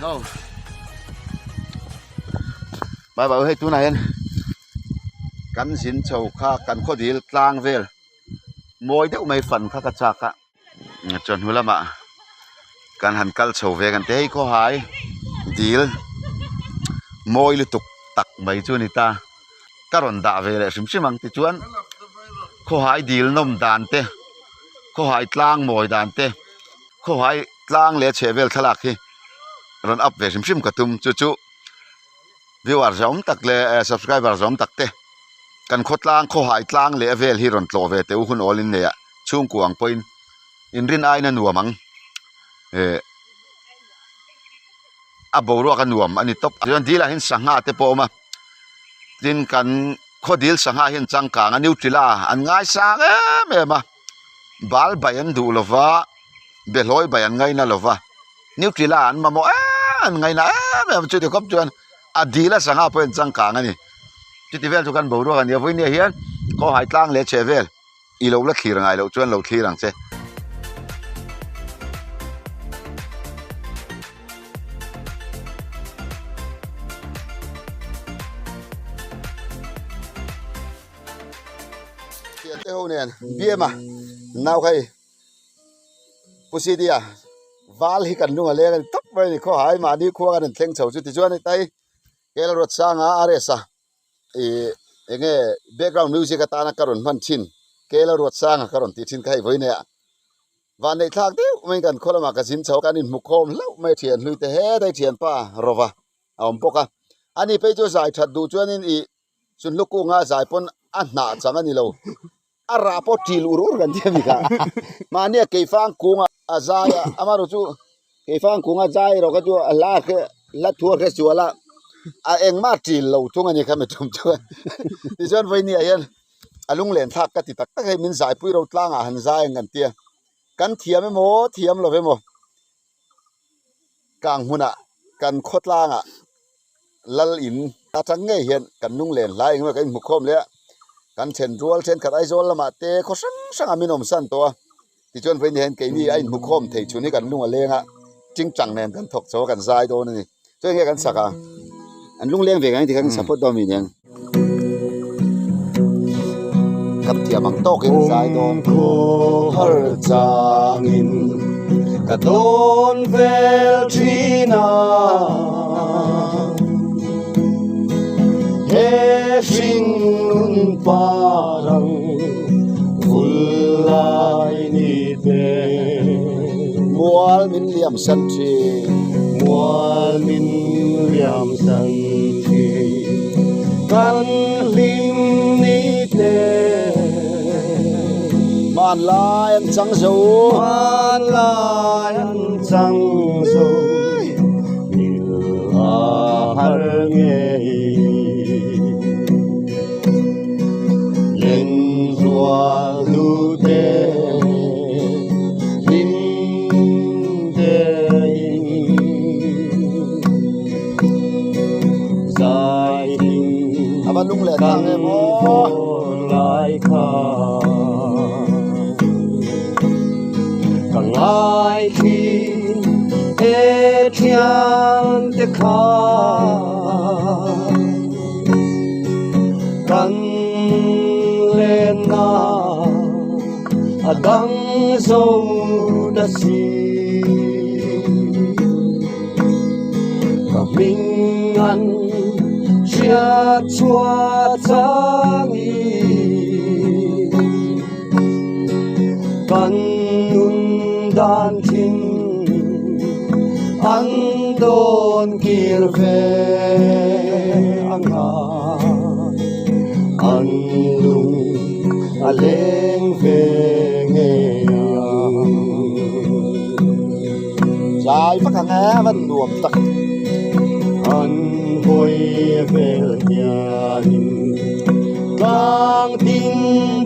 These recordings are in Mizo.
Ho. Bye bye hei tunah hian kan zin chho kha kan khaw dil tlang vel mawi deuh mai fan kha ka chak a chawhnu lamah kan han kal chho ve kan ti hei khawhai dil mawi lutuk tak mai chu a ni ta ka rawn dah ve leh hrim hrim ang tichuan khawhai dil nawm dan te khawhai tlang mawi dan te khawhai tlang leh a chheh vel thlalak hi rawn up ve hrim hrim ka tum chu chu viewer zawng tak leh eh subscriber zawng tak te kan khawtlang khawhai tlang leh a vel hi rawn tlawh ve teh u hun awl in nei ah chhungkua ang pawhin inrin aiin a nuam ang eh a boruak a nuam a ni tawp chuan dil ah hian sangha te pawh a awm a tin kan khaw dil sangha hian changkang a nutella an ngaisang em em a bal bai an duh lova behlawi bai an ngaina lova nutella an mamawh em an ngaina em em chuti khawp chuan a dil a sangha pawh hian changkang a ni chuti vel chu kan boruak a ni a vawinia hian khawhai tlang leh chheh vel. I lo la thlir ngai loh chuan lo thlir ang che. Thiante ho nen BM a nau kha i Pu Sidia val hi kan lung a leng a ni tawp mai a ni khawhai mahni khua kan in thleng chho chu tichuan hetai Kelruatsanga RS a ih eng nge background music atana ka rawn hman thin kela ruat sanga ka rawn tih thin kha hei vawi nei ah van neih thlak deuh mai kan khaw lamah ka zin chho kan inhmu khawm hlauh mai thian hlui te hetai thianpa rova a awm bawk a ani phei chu zai that duh chuanin ih sunhlu kunga zai pawn a hnah chang a ni lo. A rah pawh ṭil ur ur kan ti a ni kha. Mahni a keifang kunga a zai a, amaherawh chu keifang kunga zai erawh kha chu a hla kha hla thu a hre sual a, a engmah ṭil lo thung a ni kha mi tum chuan. Tichuan vawinia hian a lunglen thlak ka ti tak tak hei min zaipui ro tlangah han zai ang kan ti a, kan thiam emaw thiam lo emaw kang hmunah kan khawtlangah lal in atang ngei hian kan lunglen hlai engemaw kan inhmu khawm leh a kan then rual thenkhat Aizawl lamah te khaw hrang hrangah min awm san tawh a tichuan vawiin hian keini a inhmu khawm thei chhun hi kan lung a leng a tingtang nen kan thawk chho a kan zai dawn a ni chuan enge kan sak a an lungleng ve ngai tikhan support dawn mi nen kan thiam ang tawkin zai dawn har changin ka dawn vel thin a he hring nun parang vul lai ni te mual min liam san thin mual min liam san thin kan hlim ni te hmanlai an chang zo hmanlai an chang zo mil a har ngei len rual du te hlim te in zai ding a va lung leh kan tlang em aw vawn lai kha ka ngai thin e thian te kha kan len na a dang zo ta si ka hming an hriat chhuah changin kan nun dan thin an dawn kir ve anga an lung a leng ve ngei ang. Zai vak ang e van nuam tak. An hawi vel hianin tlang tin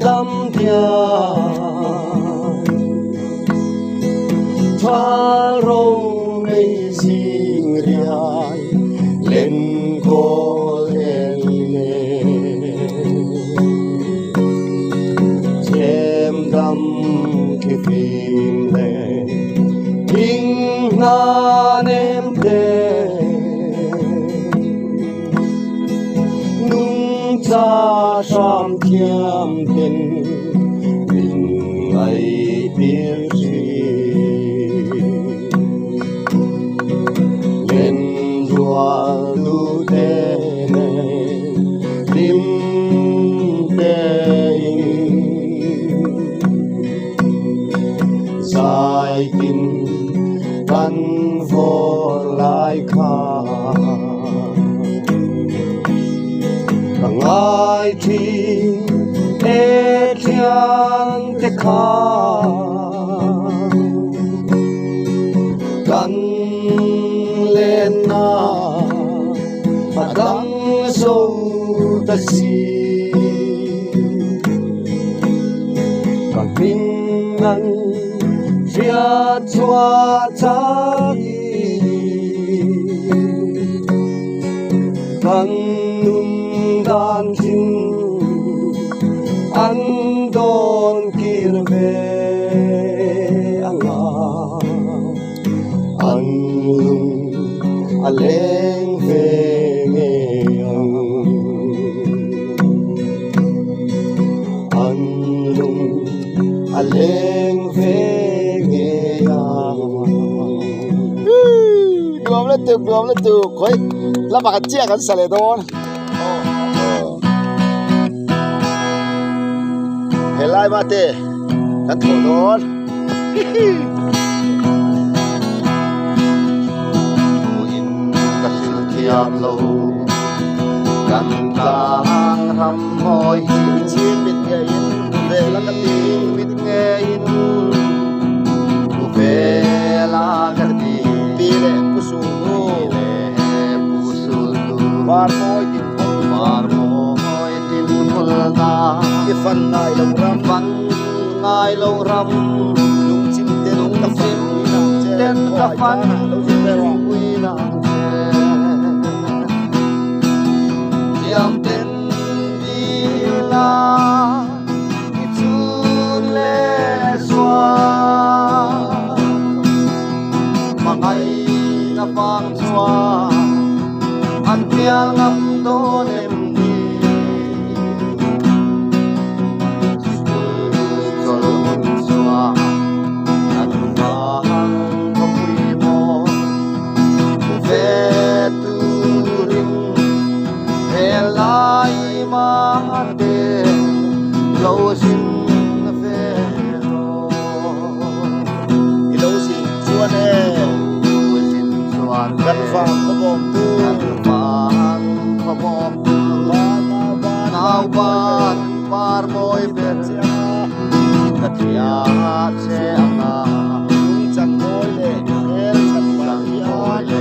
dam dian Thal ro nei zing riai len kawl en nen Chem dam khi fim le thing hna nem te. Nungcha hram thiam ten min ngaihtir thin. Len rual tute nen hlim tein zaitin kan vawr lai kha. Ka ngai thin e thian te kha kan lenna a dang zo ta si. Ka hming an hriat chhuah chak. Kan nun dan thin an dawn kir ve anga an lung a leng ve ngei ang an lung a leng ve ngei ang. Nuam la tuk nuam la tuk khawi lamah kan chiah kan sa leh dawn helai mate kan thawh dawn in ka hril thiam lo kan tlang ram mawi hi chin mit ngeiin hmu ve la ka ti mit ngeiin hmu ve la ka ti pi leh pu sul nu pi leh pu sul nu par mawi tin vul par mawi tin vul na i fan ngai lo ram fan ngai lo ram lungchim ten ka fan pui nang che ten ka fan lo zin ve rawh pui nang che thiam ten dila i chun le zua mangai na vang chuan an pial ngam dawn em ni sikul chawl hun chuan an vang khawpui mawi hmu ve turin helai mate lo zin ve rawh. I lo zin chuan e. Lo zin chuan e. Kan vang khawbawm tu. Kan vang khawbawm tu. Nau ban Nau ban par mawi ber. Ka thia che anga. Nungchang mawi leh hmel that vang hian. I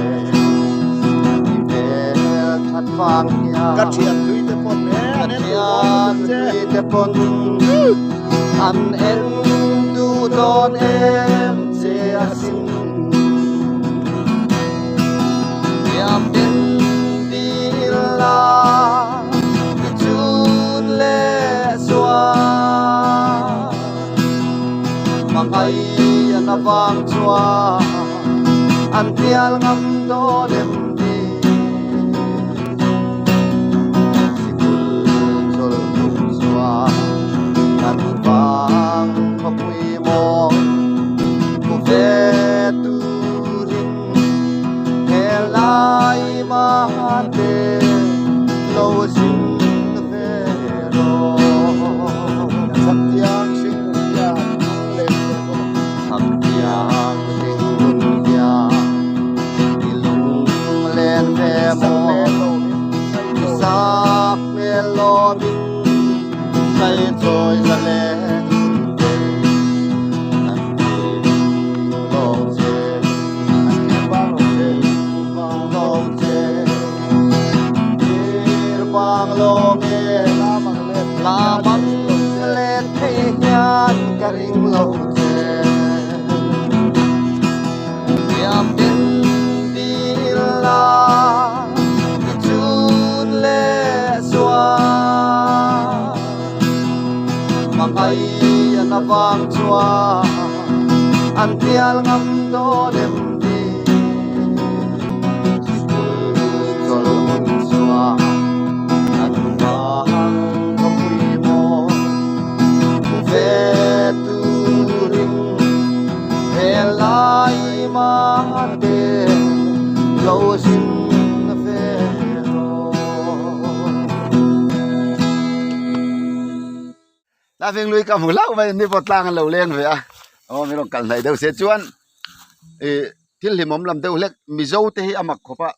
hmel that vang hian. Ka thian tui te pawn e an en duh dawn lutuk che. Ka thian tui te pawn an en duh dawn em che asin. Thiam ten dil la i chun leh zual. Hmangaih an avang chuan an pial ngam dawn em ni? Sikul chawlh hmun chuan kan vang khawpui mawi hmu ve turin helai mahte lo zin ve rawh. Chhaktiang hring nun hian lung len ve maw? Chhaktiang hring nun hian i lung len ve maw? I sak hmel lawmin sai chawi za len te an hring lawng che an hring vang lo che vang lo che tir vang lawng e lam ang let thei hian ka ring lo che thiam ten dil la i chun leh zual hmangaih an avang chuan an pial ngam dawn em ni sikul chawlh hun chuan an vang. Laughing lui ka hmu hlauh mai ni pawh tlang an lo leng ve a aw min rawn kal hnaih deuh se chuan ih thil hlimawm lam deuh hlek mizo te hi a mak khawp a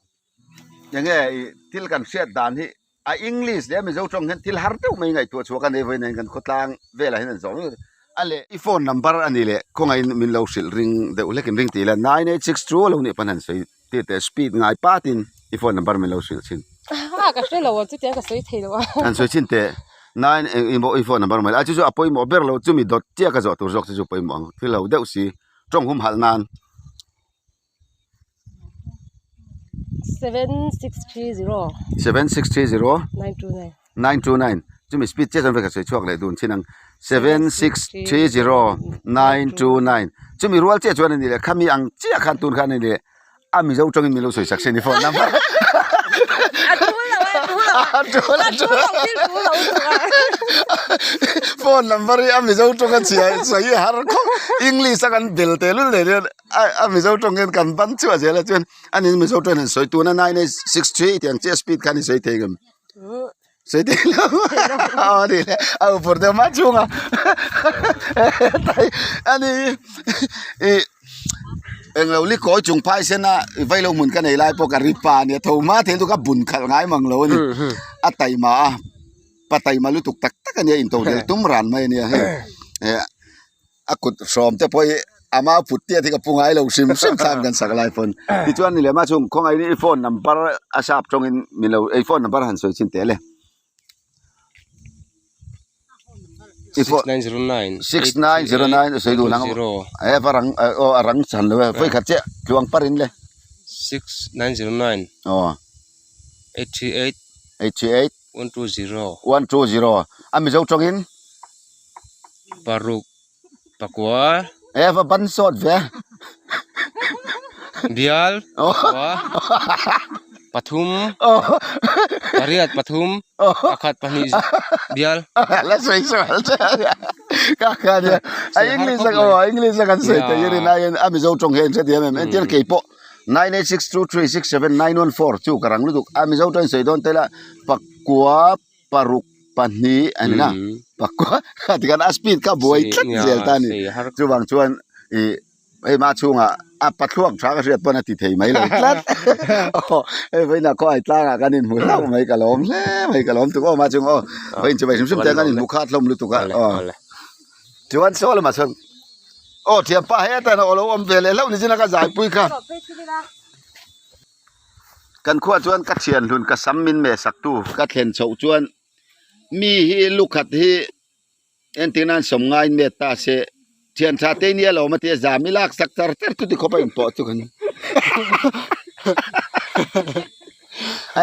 enge ih thil kan hriat dan hi a english leh a mizo tawng hian thil har deuh mai ngaihtuah chhuak a nei vawiin ah hian kan khawtlang velah hian an zawh mek a leh i phone number a ni leh khawngaihin min lo hrilh ring deuh hlek in ring tih ila nine eight six two a lo nih pawn han sawi Tih teh speed ngai patin i phone number min lo hrilh thin. Ha ka hre lo a chutiang ka sawi thei lo a. An sawi thin teh nine eng eng pawh i phone number mai la a chu chu a pawimawh ber lo chumi dawt chiah ka zawh tur zawk chu chu pawimawh ang thil lo deuh si tawng humhalh nan. 7630. 7630. 929. 929 chumi speed chiah chuan ka sawi chhuak leh dun thin ang 7630929 chumi rual chiah chuan a ni leh khami ang chiah khan tun khan a ni leh a mizo tawngin min lo sawi sak se ni phone number A tul lo a tul lo a tul a tul lo thil tul lo tuk a phone number hi a mizo tawng a chhia sawi har khawp english a kan bel tehlul nen hian a mizo tawng hian kan ban chhuah zel a chuan ani mizo tawng hian sawi tuna 9863 tiang chiah speed khan i sawi thei ngam. Sawi thei lo a ni le a upur deuh mah chhunga ani ih englo li kawi chung phai sen a vailo hmun ka nei lai pawh ka ri pa a nia tho hma thei lutuk a bun khalh ngai mang lo a ni a taima a pa taima lutuk tak tak a nia in to del tum ran mai a nia hei eh. A kut hrawm te pawh hi a mau put tiat hi ka pu ngai lo hrim hrim thlam kan sak lai pawn. Tichuan ni lema chung khawngaih in i phone number a sap tawngin min lo i phone number han sawi chin teh le. I phone 6909 6909 sawi duh nang e va rang aw a rang chhan lo e vawi khat chiah tluang par in le. 6909 aw 838 838 120 120 a mizo tawngin Paruk pakua. E va ban sawt ve. Bial pakua pathum pariat pathum pakhat pahnih bial. La sawi sual che ka ka nia a english a aw english a kan sawi thei rin aiin a mizo tawng hian hrethiam em entir kei pawh 9862367914 chu ka rang lutuk a mizo tawng sawi dawn tel a pakua paruk pahnih a ni na pakua tikhan a speed kha buai tlat zel ta a ni chuvang chuan ih hei hma chhungah a pathluak tha ka hriat pawn a ti thei mai lo tlat aw hei vawiinah khaw tlangah kan inhmu hlauh mai ka lawm hle mai ka lawm tuk aw hma chhung aw vawiin chu hrim hrim te kan inhmu khat hlawm lutuk a aw chuan saw lamah chuan aw thianpa hetah hian a lo awm ve leh hlauh ni chin a ka zaipui kha. Kan khuah chuan ka thian hlun ka sam min meh sak tu ka thlen chhoh chuan mi hi lukhat hi entir nan sawm ngaiin met ta se thian tha te nia lo awm a tia zam i lak sak char char chuti khawp a inpawh chu kan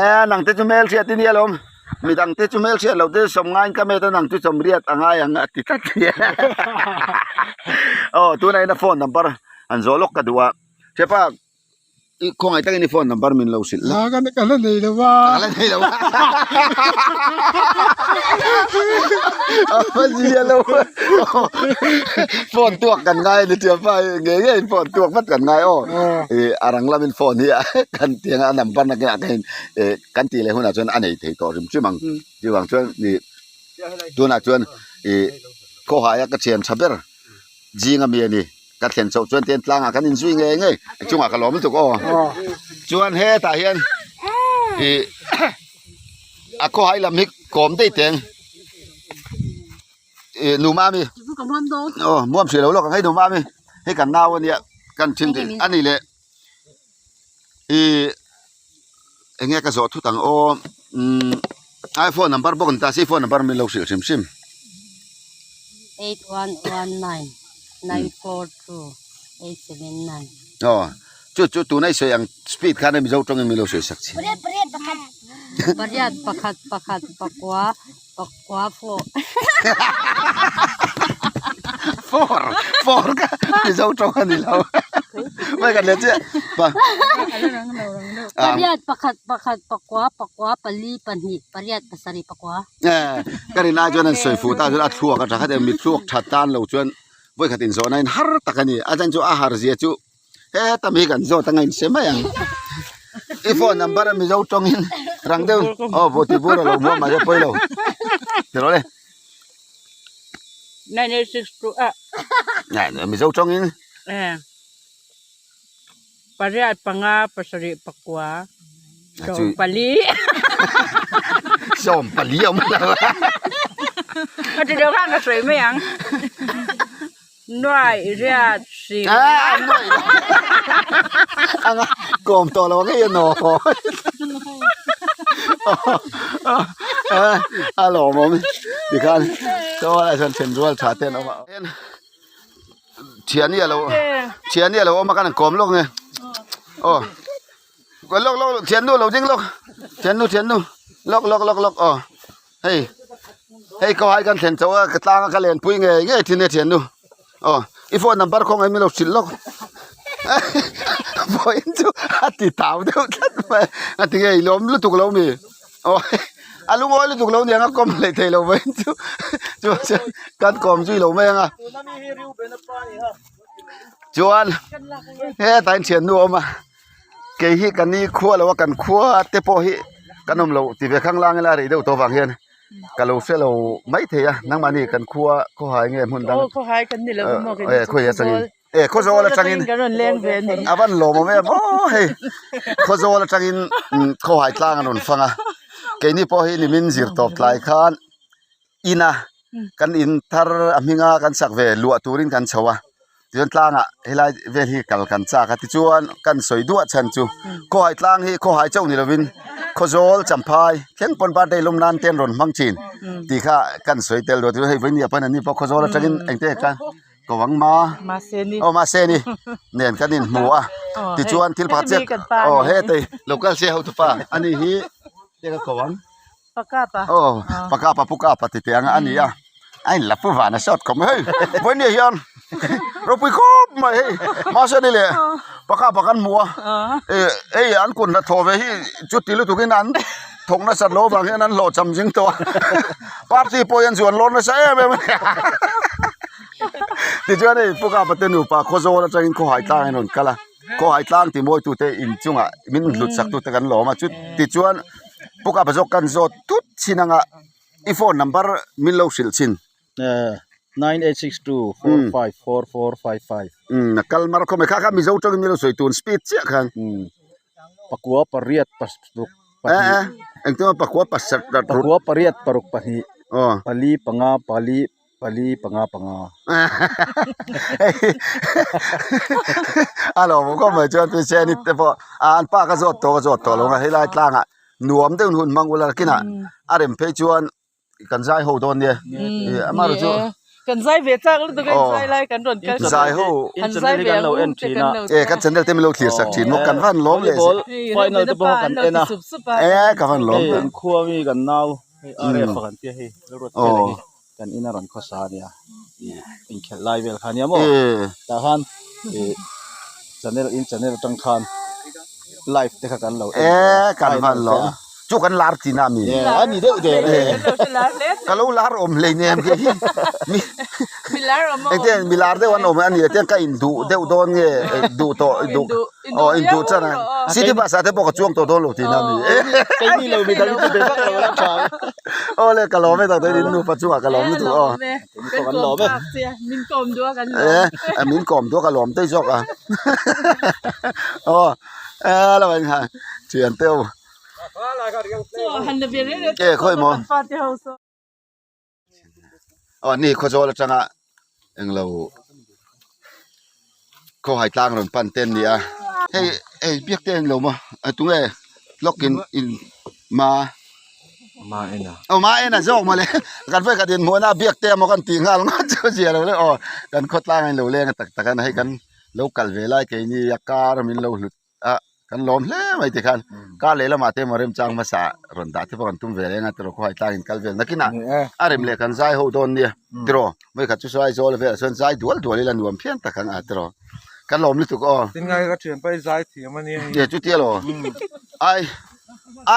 e nang te chu hmelhriat i nia lo awm midang te chu hmelhriat loh te sawm ngaiin ka met a nang chu sawm riat a ngai ang a ti tlat aw tunah hian a phone number an zawh lawk ka duh a Chepa. I khawngaih takin i phone number min lo hrilh la. Ka ka la nei lo a. Ka la nei lo a. A va zia lo. Phone tuak kan ngai a ni tia pa nge nge in phone tuak vat kan ngai aw. I a rang lamin phone hi kan tiang a number na kengah khan kan tih leh hunah chuan a nei thei tawh hrim hrim ang. Chuvang chuan i tunah chuan i khawhaia ka thian tha ber. Zing ami a ni. Ka thlen chhoh chuan tian tlangah kan inzui ngei ngei. A chungah ka lawm lutuk aw. Chuan hetah hian ih a khawhai lam hi kawm daih teng. Ih nu mami. Aw muam hrih lo lawk ang hei nu mami. Hei kan nau a nia kan thin a ni leh. Ih eng nge ka zawh thut ang aw umm ai phone number bawk an ta si phone number min lo hrilh hrim hrim. 8119942879. Aw chu chu tuna i sawi ang speed khan a mizo tawngin min lo sawi sak che. Pariat pakhat pakhat pakua pakua four. Four four kha mizo tawng a ni lo mai kan leh chiah pa Pariat pakhat pakhat pakua pakua pali pahnih pariat pasarih pakua. Eh ka rin ai chuan an sawi fuh ta chuan a thluak a tha khat em mi thluak tha tan lo chuan vawikhat inzawh na in har tak a ni a chan chu a har zia chu Heta mi kan zawt anga inse mai ang. I phone number a Mizo tawngin rang deuh aw vote bur a lo hmuam mahse pawi lo. Ti rawh le. 9862 ah. Mizo tawngin. Eh. Pariat panga pasarih pakua sawm pali. 40 awm lo. A ti deuh khan ka sawi mai ang. Nuai riat sing. Ah, nuai. Anga kawm tawh lo ngei ano. A lawmawm tikhan chaw lai chuan then rual tha te an awm a. Thiani a lo thiani a lo awm a kan kawm lawk nge. Aw lawk lawk thiannu lo ding lawk thiannu thiannu lawk lawk lawk lawk aw hei hei kawhai kan thlen chauh a ka tlang a ka lenpui ngei ngei thin e thiannu aw i phone number khawngaih min lo hrilh lawk vawiin chu a ti tau deuh tlat mai a ti nge i lawm lutuk lo mi aw a lungawi lutuk lo niang a kawm hleih theih loh vawiin chu chuan kan kawm zui lo mai ang a chuan hetah hian thiannu a awm a. Kei hi ka ni khua lo a kan khua te pawh hi kan awm loh ti ve khang lang ila rei deuh tawh vang hian ka lo hre lo mai thei a nangmahni kan khua khawhai nge hmun dang Aw khawhai kan ni lo maw kei eh khawi atangin eh khawzawl atangin kan rawn leng ve a ni a van lawm awm em aw hei khawzawl atangin khawhai tlang an rawn fang a keini pawh hi nimin zir tawp tlai khan ina kan in thar a hminga kan sak ve luah turin kan chho a tichuan tlangah helai vel hi kal kan chak a tichuan kan sawi duah chhan chu khawhai tlang hi khawhai chauh ni lovin khawzawl champhai thleng pawn birthday lawm nan te an rawn hmang thin tih kha kan sawi tel duah tichuan hei vawiin ah pawn an ni pawh khawzawl atangin engte ka ko ang ma aw mahse ni nen kan inhmu a tichuan thil pakhat chiah aw hetei local se hotupa ani hi te ka ko ang. Pakapa. Aw, pakapa pukapa ti teh ang a ni a. A in la pu van a shot khawp mai hei. Vawinia hian ropui khawp mai hei. Mahse ni leh pakapa kan hmu a. Eh hei an kun hnathawh ve hi chuti lutukin an thawk nasat loh avang hian an hlawh cham zing tawh a. Party pawh hian zuan lawr nasa em em a ni. Tichuan hei pukapa te nupa Khawzawl atangin khawhai tlang in rawn kal a. Khawhai tlang ti mawitute inchungah min hlut sak tute kan lawm a. Chutichuan Pu Kapa zawk kan zawt thut chin anga i phone number min lo hrilh chin. 9862454455. Umm a kal mar khawp mai kha kha Mizo tawngin min lo sawi tun speed chiah khan. Pakua pariat pasruk pahnih. Eh eh engtin maw pakua pasaruk. Pakua pariat paruk pahnih. Pali panga pali Pali panga panga. A lawm khawp mai chuan tui sen te pawh an pa ka zawt tawh ka zawt tawh lo a helai tlangah nuam deuh hun hmang ula kinah a rem phei chuan kan zai ho dawn nia amaherawh chu kan zai ve chak lutuk a zai lai kan rawn kal zai ho an zai ve ang u te kan lo e kan channel te min lo thlir sak thin maw kan van lawm leh final te pawh kan en a e ka van lawm kan khua mi kan nau hei RF a kan tia hei lalruat vel hi. Kan in a rawn khawsa a nia ih inkhelh lai vel kha a nia maw tah khan ih channel in channel atang khan live te kha kan lo en e kan van lo chu kan lar tina mi a ni deuh der e ka lo lar awm hlei nem ke hi mi engte mi lar deuh an awm a ni te ka in duh deuh dawn nge duh tawh duh aw in duh chan a city bus ah te pawh ka chuang tawh dawn lo tihna a ni keini lo mi dang chu be vak lo la tha aw le ka lawm e tak in nupa chungah ka lawm lutuk aw kan lawm e min kawm duh a kan lawm e min kawm duh a ka lawm daih zawk a aw e lo in ha thian te u e khawi maw aw ni khawzawl atanga englo khawhai tlang rawn pan te an ni a hei hei biak te englo maw a tunge lawk in in ma aw ma en a zawk mawle kan vawi khat inhmuh na biak te emaw kan tih nghal ngawt chu zia lo le aw kan khawtlang a inlo leng a tak tak a hei kan lo kal ve lai keini a kar min lo hlut. a kan lawm hle mai ti khan kar leh lamah te emaw remchang hmasa rawn dah te pawh kan tum ve reng a tiraw khawhai tlang in kal vel nakinah a rem leh kan zai ho dawn nia tiraw vawi khat chu sawi zawl velah chuan zai dual dual ila nuam phian tak ang a tiraw kan lawm lutuk aw Tin ngai ka thian pa i zai thiam a nia e chutia law ai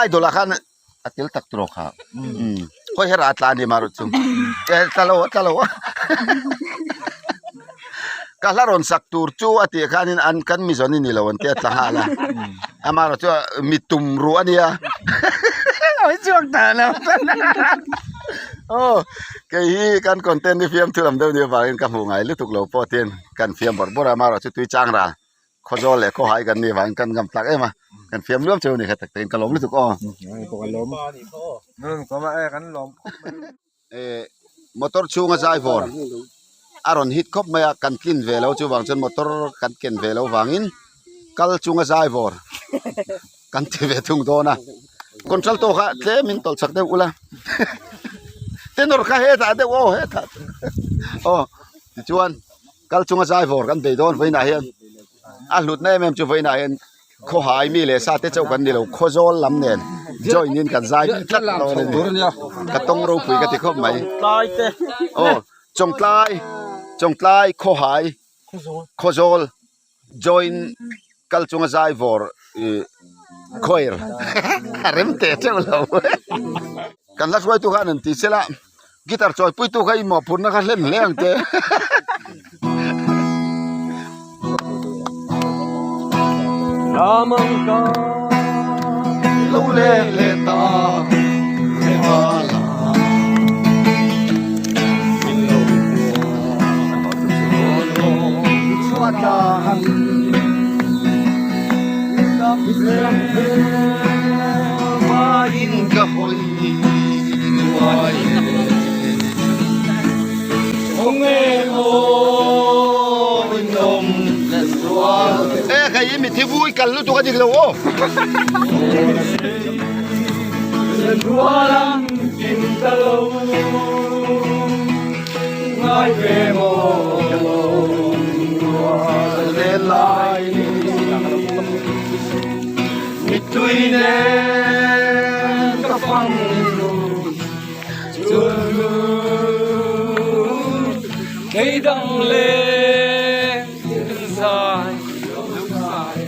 idol ah khan a tel tak tiraw kha umm khawi her a tla a ni marawh chu e tla lo a tla lo a ka hla rawn sak tur chu a tih khanin an kan mi zawn i ni lo an tia tla nghal a amaherawh chu mi tum ruh a nia a chuak ta lo. Aw kei hi kan content hi fiamthu lam deuh ni avangin ka hmuh ngai lutuk lo pawh tin kan fiam bawrh bawrh a amaherawhchu chu tui chang ral khawzawl leh khawhai kan nih avangin kan ngam tlak em a kan fiam luam cheu a ni kha tak takin ka lawm lutuk aw. Eh motor chhunga zai vawr a rawn hit khawp mai a kan tlin ve lo chuvang chuan motor kan ken ve lo vangin kal chunga zai vawr kan ti ve thung dawn a contralto kha tlem in tawlh chak deuh ula tenor kha hetah deuh aw hetah aw tichuan kal chunga zai vawr kan bei dawn vawiinah hian a hlutna em em chu vawiinah hian Khawhai mi leh sa te chauh kan ni lo, Khawzawl lam nen join in kan zai tlat dawn a ni. Ka tawng ropui ka ti khawp mai. Aw, Chawngtlai, Chawngtlai, Khawhai, Khawzawl join kal chunga zai vawr ih choir a rem teh teuh lo. Kan hla hruaitu khan an ti sela guitar chawipuitu kha i mawhphurhna kha hlen hle ang che. Lo leng leh ta Ka hawi ruai E khai i mithi vui kal lutuk a dik lo aw. Mittui nen ka fang Keidang leng zai lung sai.